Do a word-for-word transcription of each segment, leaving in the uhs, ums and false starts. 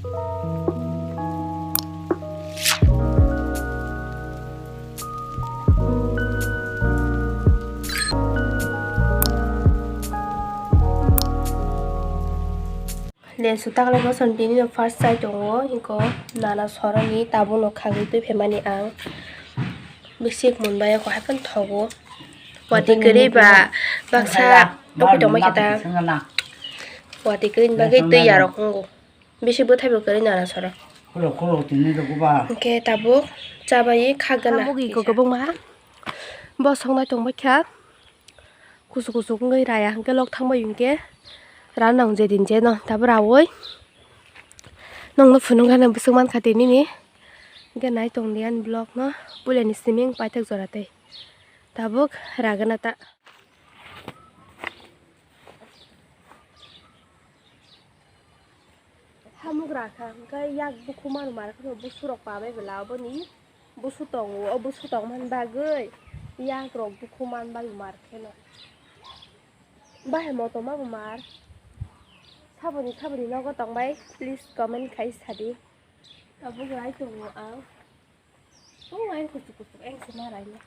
Lesu taklai bosong tini no first chai tongo, hingko nana soroni tabukno khagwi twi phaimani ang. Bisik mun bai kok hai phano thogo. Watwi kwrwi ba baksa nokwi tongma khe ta. Watwi kwrwi ni bagwi twi yarok wngo. Bisi bwthai bo kwrwi nana soro. Khulok khulok tini rwgo ba. Hwnkhe tabuk chabai khagana. Tabuk iko kwbangma bosong nai tongbai kha. Kusu kusu wngwi raya hwnkhe lok thangbai hwnkhe rana nang je din je no tabuk raui. Nongno phunukgana bwswk mankha tinini. Hwnkhe nai tongdi ani vlog no puilani simi wng paithak jora tei. Tabuk ragana ta. Hamuk rakha hwnkhe yak bukhuk manu mar kheno busurok pabai bwla oboni busu tongo, o busu tongmani bagwi yakrok bukhuk man bai mar kheno. Bahai motom abo mar. Saboni saboni nogo tongbai, please comment khai sadi. Tabuk rai tongo ang. Oh, ang kuchuk kuchuk ang se ma rai na.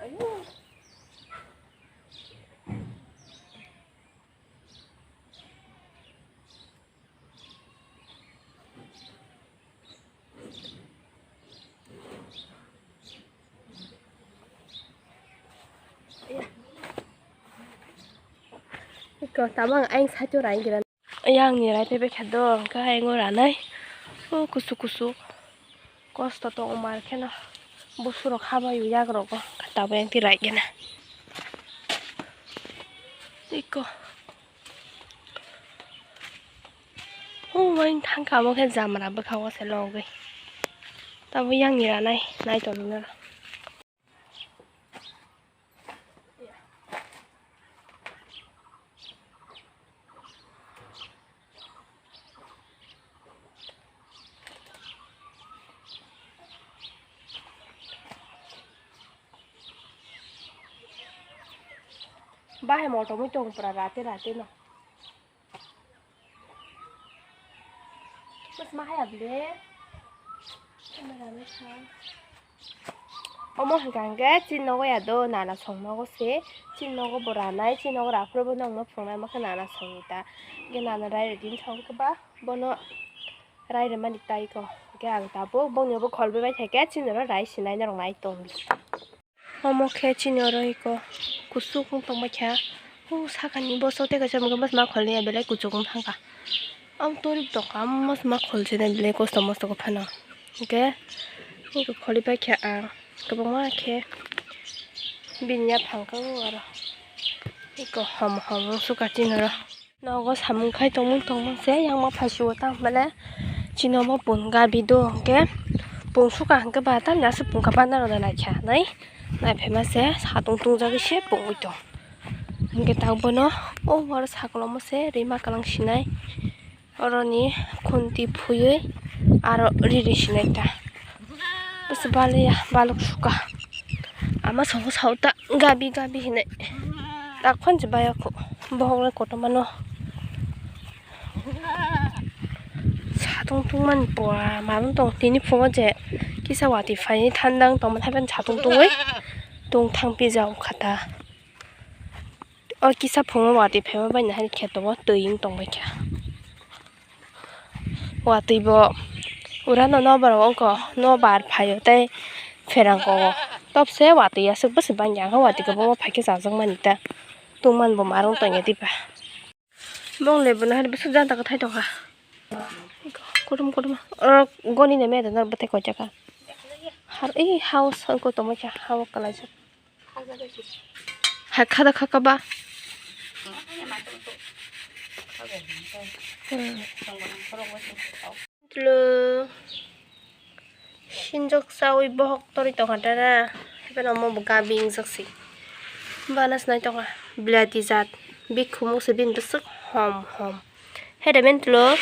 Ayo. Iko tamang aing sacho rai gira. Yang ni rai tebe khe do, hwnkhe aing o ranai. O kusu kusu. Kosto tongo mar kheno. Busurok habai yak rogo. Tabuk yang ti rai gena. Iko. O wain thangka omo khe jamra bwkha o se logwi. Tabuk yang ni ranai nai tongwi no. Bahai motom wi tong pura rate rate no. Mas ma haya ble. Camera no sa. Omo hwnkha hwnkhe chini nogo ya do nana song nogo se. Chini nogo bo ranai, chini nogo raphuru bo nongno phunuknai, omo khe nana song ni ta. Hwnkhe nana rai rwdi wngkha hwnkhe ba bono rai rwmani tai ko. Hwnkhe ang tabuk bongni bo khol bai bai khaikhe chini oro rai sinai norok nai tongdi. Omo khe chini oro iko kuchuk wng tongbai kha. O sakani boso tei kaisa mokhe bwsma kholni ya belai kuchuk wng thangkha. Am torip tongkha, am bwsma kholsina belai kosto mosto khe phano. Hwnkhe iko kholi pai kha ang kwbangma khe bini yaphang khe o aro iko hom hom wng sukha chini oro. Nogo samung khai tongmung tongmung se yang ma phai sio tang bele chini omo pun gabi do hwnkhe pung sukha hwnkhe ba tamni aswk pungkha bana rwna naikha nai naiphaima se satung tungjagwi se pungwi tong hwnkhe tak bono o oro sakolomo se rima kwlang sinai oroni khunti phuywi aro riri sinai ta. Bwswk baliya baluk suka. Ama songo sao ta gabi gabi hinui. Tak phone se bayakho. Bohok le kotorma no. Satung tungmani pua malung tong tini phungo je kisa watwi phaini thandang tongmani hapheno satung tungwi tong thang pijao kha ta. O kisa phungo watwi phaima bai nahani kheto o twi wng tongbai kha. Watwi bo urano nobar wngkha, nobar phaio tei pherang kogo. Topse watwi aswk bwswk bangya wngkha, watwi kwbangma phaikhe chajakmani ta. Tungmani bo marung tongya diba. Bong lebu nahari bwswk janta kwthai tongkha. Kutum kutum. Oro goni ne meda na bwthai koichakha. Har ei house ko tongmani kha, hao kwlaijak. Hai khada khaka ba. Hmm. Tlo. Sinjok sawi bohok torwi tongkha dara. Haiphano omo bo gabi wngjak si. Bana se nai tongkha. Bilati jat. Bikhumuk se bini bwswk hom hom. Hai de mentlo.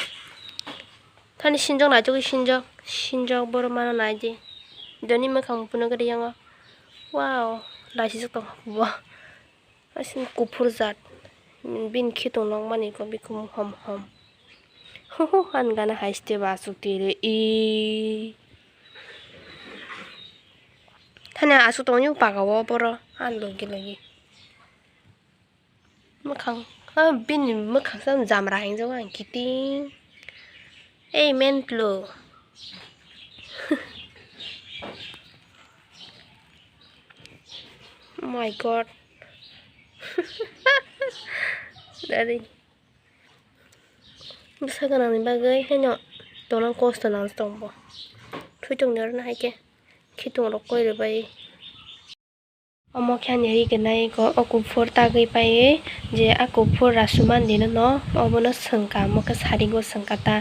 Thani sinjok naitukgwi sinjok. Sinjok borok mano naidi. Doni mwkhang phunukgwi riyango. Wow, laisijak tongkha bo. Asini kuphur jat. Bini khitung nokmani ko bikhum hom hom. Huhu, an gana haste ba asuk tiri i. Thani asuk tongo paga o boro, an logi logi. Mwkhang, ha, bini mwkhang sa jamra hingjak ang kiting. Ei, mentlo. Oh my God. Dari. Bwsa gwnangni bagwi haino tongna kosto nang tongbo. Thwi tongni oro no hai khe khitung rok koi rwbai. Omo khe ani ri gwnai ko o kuphur tagwi paiwi je a kuphur rasumani no obono swngkha, omo khe sari go swngkha ta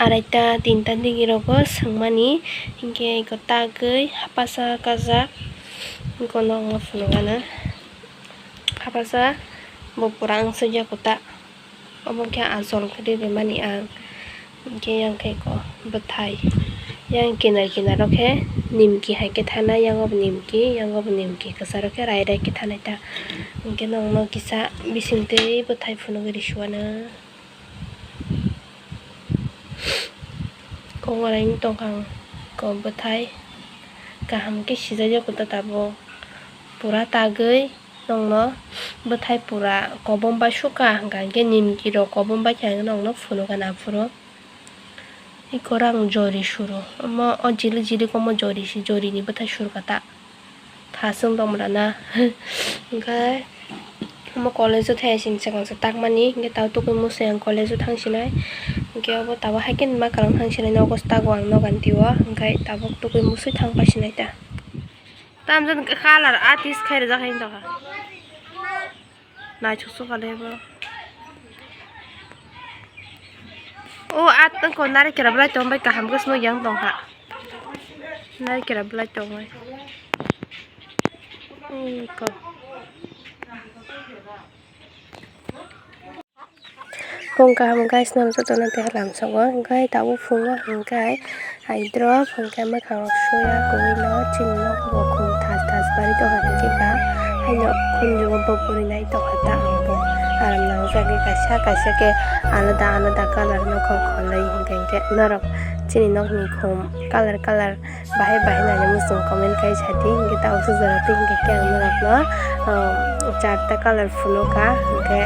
araita tinta digi rogo swngmani, hinkhe eko tagwi hapasa kajak, eko nokno phunukgana hapasa bo pura wngsukya kota. Omo khe achol khe ri rwmani ang. Hinkhe yang khe ko bwthai. Yang kinar kinar o khe nimki hai khe thanai, yang o bo nimki, yang o bo nimki kwcharo khe rai rai khe thanai ta. Hinkhe nokno kisa bising twi bwthai phunugwi risuano. Kok warai wng tongkha ang ko bwthai. Kaham khe sijak ya kota tabuk. Pura tagwi. Nokno bwthai pura kobom bai sukha, hwnkha hinkhe nimki rok kobom bai khe ang nokno phunukgana aphuru. Eko rang jori suru. Omo o jilik jilik omo jori si, jori ni bwthai surkha ta. Thasung tongmora na. Hwnkhe omo college o thai sing chwng se takmani, hinkhe tabuk tukui musui ang college o thang sinai. Hinkhe obo tabuk haikhe ma kwlwng thang sinai, nogo tago ang nogan twi o, hinkhe tabuk tukui musui thang pai sinai ta. Tamjani colour artist khai rijak hai wngtongkha. Naithok sukha le bo. O at wngkha narikera belai tongbai kaham khe swnwi yang tongkha. Narikera belai tongbai. Wngkha. Phung kaham guys, no jotono tei lamsogo, hwnkhe tabuk phungo hwnkhe aidrop hwnkhe mwkhang rok suya kwbui no chini nok bo khum thas thas bari tongkha, hwnkhe ba haino khunjugo bo puri nai tongkha ta ang bo aram nangjagwi kaisa kaisa khe alada alada colour no kok kholwi hwnkhe norok chini nokni khum colour colour. Bahai bahai nai muchung comment kai sadi, hinkhe ta usu jora twi hinkhe khe ang norokno, um, charta colour phunukha, hinkhe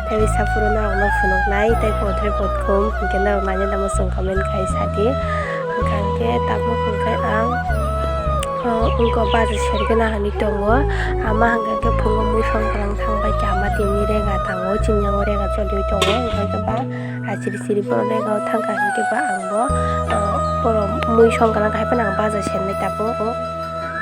tei saphuru norokno phunuknai tei potre potkhum hinkhe norok naina da muchung comment kai sadi. Hinkhe tabuk hinkhe ang, uh, wngkha baja sergwna hinwi tongo, ama hinkhe phungo mui songkwrang thangbai khe ama tini rega tango, chini yango rega choliwi tongo, hinkhe ba. Asiri siri borok rega o thangkha hinkhe ba ang bo, ah, borok mui songkha nang hai phano ang baja sernai tabuk.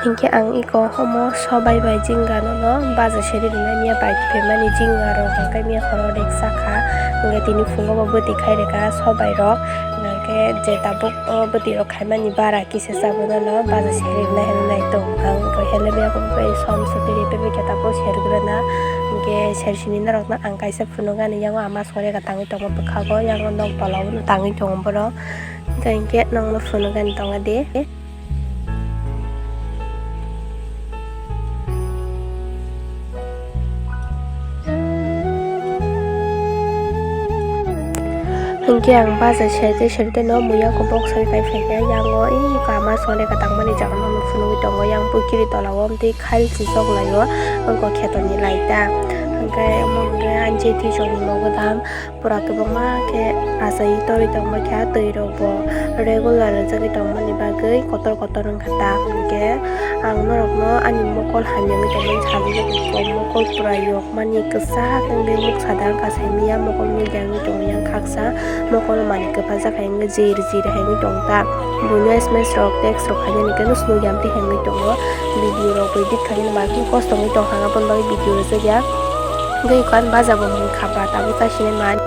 Hinkhe ang eko omo sobai bai jingano no baja seri rwnai miya bai phaimani jinga rok hinkhe miya khoro rek sakha hinkhe tini phungo bo bwtwi khai rwkha sobai rok hinkhe je tabuk o bwtwi rok khaimani bara kisa chabuno no baja seri rwnai hinwi nai tong ang hinkhe helebya bo bai som sotwi rw tabuk sergrwna hinkhe sersini norok no ang kaisa. Phunukgani yango ama songre ka tangwi tongo bwkhago, yango nok tola o tangwi tongo borok. Hinkhe hinkhe nokno phunukgani tongo de. Hinkhe ang baja serte serte no muya kobok soi kai phaikha, yango ei ama songre ka tangmani jaga no phunugwi tongo, yang puikiri tola o tei khail chisok lai o, wngkha kheto ni light ta. Hinkhe omo hinkhe ang jethi chwng ni nogo dam. Pura kwbangma khe achaiwi torwi tongma khe, ah twi rok bo regular rwjagwi tongmani bagwi kotor kotor wngkha ta. Hinkhe ang norokno ani mokol hamya wngwi tongmani sajagwi tongo, mokol pura yokmani kwchak wngwi muksa da wngkha saimanya, mokol mui da wngwi tongo yang khaksa, mokol manwi kwpajak hai wngwi jir jir hai wngwi tong ta. Buino S M S rok text rok khainani khe nukjagwi tongwi tongo, video rok edit khainani bagwi kosto wngwi tongkha, aboni bagwi video rwjakya. Tei ekkan baja bo mui kha ba tabuk ta sinai man.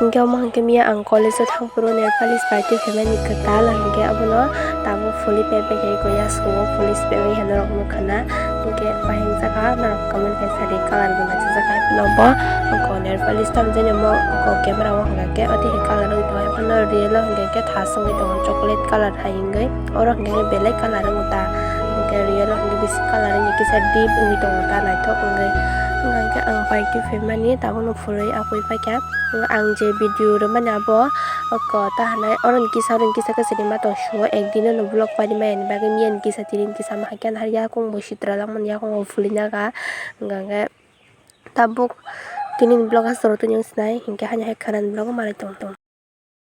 Hinkhe omo hinkhe miya ang college o thang phuru nail polish bai twi phaimani kwtal hinkhe abono tabuk phuli pepek hai koi yasku o polish pepek hai norok nukha na. Hinkhe bahai wngjakha norok comment khai sadi colour bo naisajak hai phano bo. Wngkha nail polish tamjani omo wngkha camera o hwnkha khe o twi hai colour wngwi tongo, haiphano real o hwnkha khe thas wngwi tongo chocolate colour hai wngwi. Oro hwnkhe belai colour wngwi ta, hwnkhe real o hwnkhe bisi colour wngwi kisa deep wngwi tongo ta, naithok wngwi. Hwnkhe ang pai twi phaimani tabukno phulwi akwi paikha. Ang je video rwmani abo oko ta hinwi oro ni kisa oro ni kisa khe sini ma tong suo, ekdin no vlog painwi maya ni bagwi miya ni kisa tini ni kisa ma hakhe yakung bo sitra langmani yakung bo phulwi naga. Hwnkhe tabuk tini ni vlog aswk rw tini wng sinai hinkhe haino hai khwnani vlog o manwi tong tong.